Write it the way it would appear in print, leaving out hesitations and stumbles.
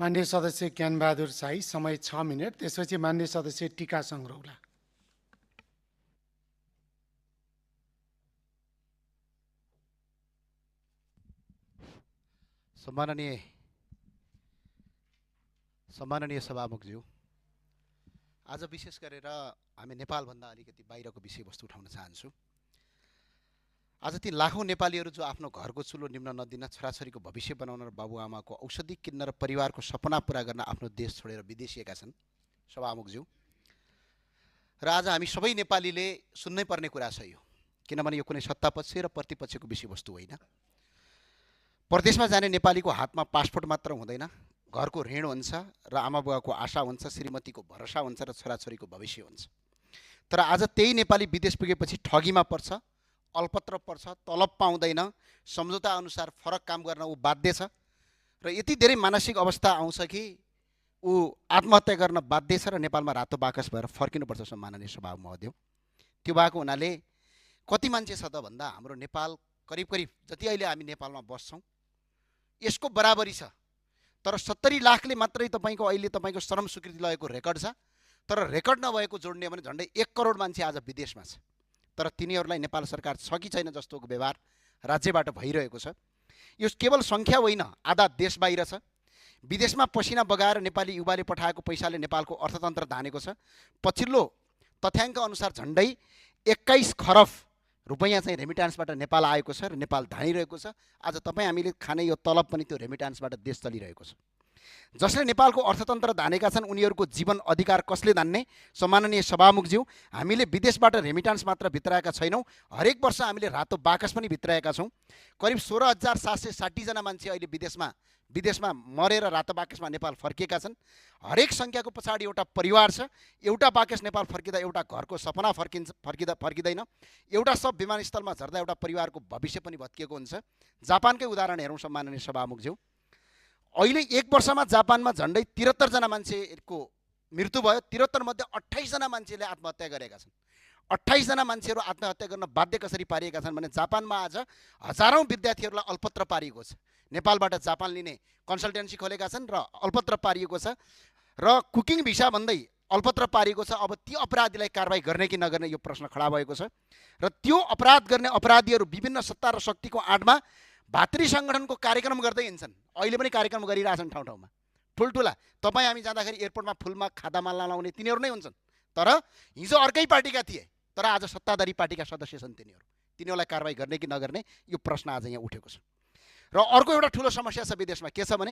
माननीय सदस्य ज्ञानबहादुर शाही, समय 6 मिनट। त्यसपछि माननीय सदस्य टीका संग्रौला। सम्माननीय सभामुखज्यू, आज विशेष गरेर हामी नेपालभन्दा अलिकति बाहिरको विषयवस्तु उठाउन चाहन्छु। आज ती लाखौँ नेपालीहरू जो आफ्नो घरको चुलो निम्न नदिन, छोराछोरीको भविष्य बनाउन र बाबुआमाको औषधि किन्न र परिवारको सपना पुरा गर्न आफ्नो देश छोडेर विदेशिएका छन् सभामुखज्यू। र आज हामी सबै नेपालीले सुन्नै पर्ने कुरा छ यो, किनभने यो कुनै सत्तापक्ष र प्रतिपक्षको विषयवस्तु होइन। परदेशमा जाने नेपालीको हातमा पासपोर्ट मात्र हुँदैन, घरको ऋण हुन्छ र आमाबुवाको आशा हुन्छ, श्रीमतीको भरोसा हुन्छ र छोराछोरीको भविष्य हुन्छ। तर आज त्यही नेपाली विदेश पुगेपछि ठगीमा पर्छ, अल्पत्र पर्छ, तलब पाउँदैन, सम्झौता अनुसार फरक काम गर्न ऊ बाध्य छ र यति धेरै मानसिक अवस्था आउँछ कि ऊ आत्महत्या गर्न बाध्य छ र नेपालमा रातो बाकस भएर फर्किनुपर्छ। सम्माननीय सभा महोदय, त्यो भएको हुनाले कति मान्छे छ त भन्दा हाम्रो नेपाल करिब करिब जति अहिले हामी नेपालमा बस्छौँ यसको बराबरी छ। तर 70 लाखले मात्रै अहिले तपाईँको श्रम स्वीकृति लगेको रेकर्ड छ। तर रेकर्ड नभएको जोड्ने भने झन्डै 1 करोड मान्छे आज विदेशमा छ। तर तिनीहरूलाई नेपाल सरकार छ कि छैन जस्तोको व्यवहार राज्यबाट भइरहेको छ। यो केवल सङ्ख्या होइन, आधा देश बाहिर छ। विदेशमा पसिना बगाएर नेपाली युवाले पठाएको पैसाले नेपालको अर्थतन्त्र धानेको छ। पछिल्लो तथ्याङ्क अनुसार झन्डै 21 खरब रुपैयाँ चाहिँ रेमिटान्सबाट नेपाल आएको छ र नेपाल धानिरहेको छ। आज हामीले खाने यो तलब पनि त्यो रेमिटान्सबाट देश चलिरहेको छ। जसले नेपालको अर्थतन्त्र धानेका छन् उनीहरूको जीवन अधिकार कसले धान्ने? सम्माननीय सभामुखज्यू, हामीले विदेशबाट रेमिटान्स मात्र भित्राएका छैनौँ, हरेक वर्ष हामीले रातो बाकस पनि भित्राएका छौँ। करिब 16,760 जना मान्छे अहिले विदेशमा मरेर रातो बाकसमा नेपाल फर्किएका छन्। हरेक सङ्ख्याको पछाडि एउटा परिवार छ। एउटा बाकस नेपाल फर्किँदा एउटा घरको सपना फर्किँदैन। एउटा सब विमानस्थलमा झर्दा एउटा परिवारको भविष्य पनि भत्किएको हुन्छ। जापानकै उदाहरण हेरौँ सम्माननीय सभामुखज्यू, अहिले 1 वर्षमा जापानमा झन्डै 73 जना मान्छेको मृत्यु भयो। 73 मध्ये 28 जना मान्छेले आत्महत्या गरेका छन्। 28 जना मान्छेहरू आत्महत्या गर्न बाध्य कसरी पारिएका छन् भने जापानमा आज हजारौँ विद्यार्थीहरूलाई अल्पत्र पारिएको छ। नेपालबाट जापान लिने कन्सल्टेन्सी खोलेका छन् र अल्पत्र पारिएको छ र कुकिङ भिसा भन्दै अल्पत्र पारिएको छ। अब ती अपराधीलाई कारबाही गर्ने कि नगर्ने यो प्रश्न खडा भएको छ र त्यो अपराध गर्ने अपराधीहरू विभिन्न सत्ता र शक्तिको आडमा भातृ सङ्गठनको कार्यक्रम गर्दै हिँड्छन्। अहिले पनि कार्यक्रम गरिरहेछन् ठाउँ ठाउँमा ठुल्ठुला। तपाईँ हामी जाँदाखेरि एयरपोर्टमा फुलमा खादामा लाउने तिनीहरू नै हुन्छन्। तर हिजो अर्कै पार्टीका थिए, तर आज सत्ताधारी पार्टीका सदस्य छन् तिनीहरूलाई कारबाही गर्ने कि नगर्ने यो प्रश्न आज यहाँ उठेको छ। र अर्को एउटा ठुलो समस्या छ विदेशमा, के छ भने